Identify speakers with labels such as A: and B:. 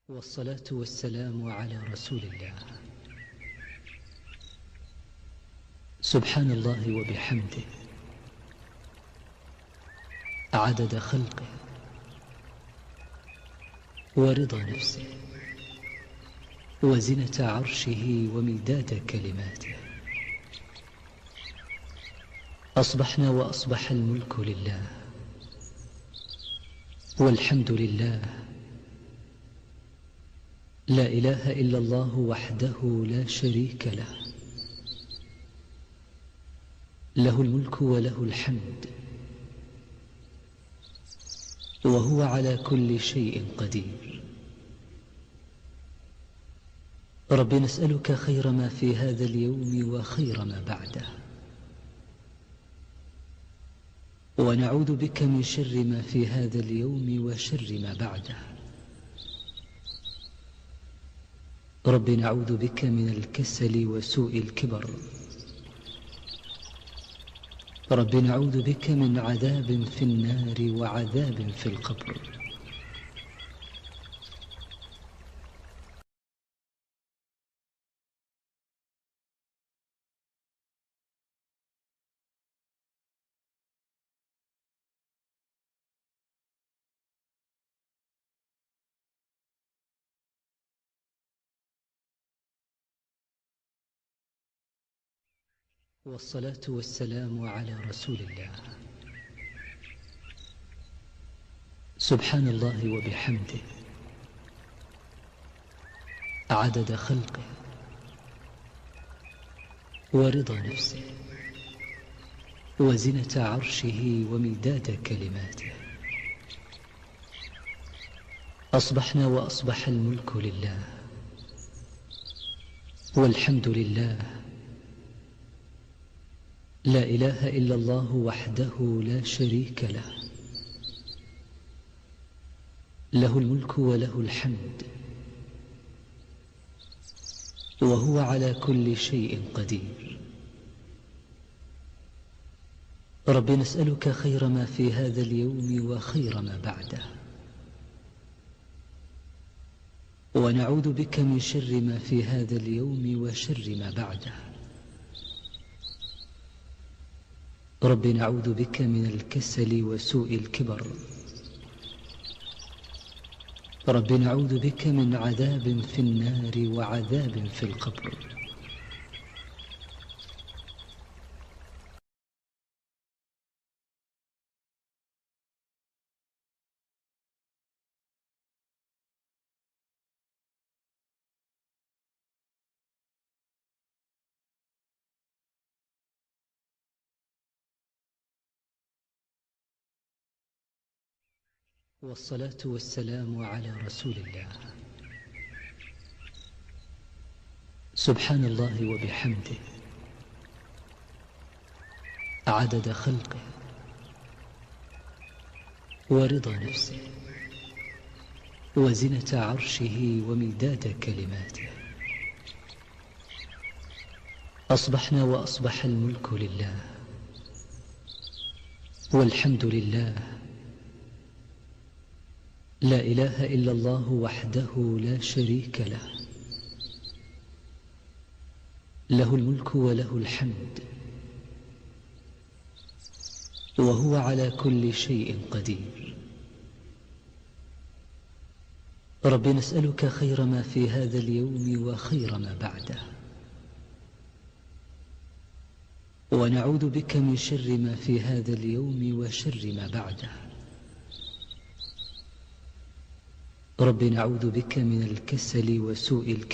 A: والصلاة والسلام على رسول الله. سبحان الله وبحمده، عدد خلقه ورضا نفسه وزنة عرشه ومداد كلماته. أصبحنا وأصبح الملك لله، والحمد لله، لا إله إلا الله وحده لا شريك له، له الملك وله الحمد، وهو على كل شيء قدير. رب نسألك خير ما في هذا اليوم وخير ما بعده، ونعوذ بك من شر ما في هذا اليوم وشر ما بعده. رب نعوذ بك من الكسل وسوء الكبر. رب نعوذ بك من عذاب في النار وعذاب في القبر. والصلاة والسلام على رسول الله. سبحان الله وبحمده، عدد خلقه ورضا نفسه وزنة عرشه ومداد كلماته. أصبحنا وأصبح الملك لله، والحمد لله، لا إله إلا الله وحده لا شريك له، له الملك وله الحمد، وهو على كل شيء قدير. رب نسألك خير ما في هذا اليوم وخير ما بعده، ونعوذ بك من شر ما في هذا اليوم وشر ما بعده. رب نعوذ بك من الكسل وسوء الكبر. رب نعوذ بك من عذاب في النار وعذاب في القبر. والصلاة والسلام على رسول الله. سبحان الله وبحمده، عدد خلقه ورضا نفسه وزنة عرشه ومداد كلماته. أصبحنا وأصبح الملك لله، والحمد لله، لا إله إلا الله وحده لا شريك له، له الملك وله الحمد، وهو على كل شيء قدير. رب نسألك خير ما في هذا اليوم وخير ما بعده، ونعوذ بك من شر ما في هذا اليوم وشر ما بعده. رب نعوذ بك من الكسل وسوء الكبر.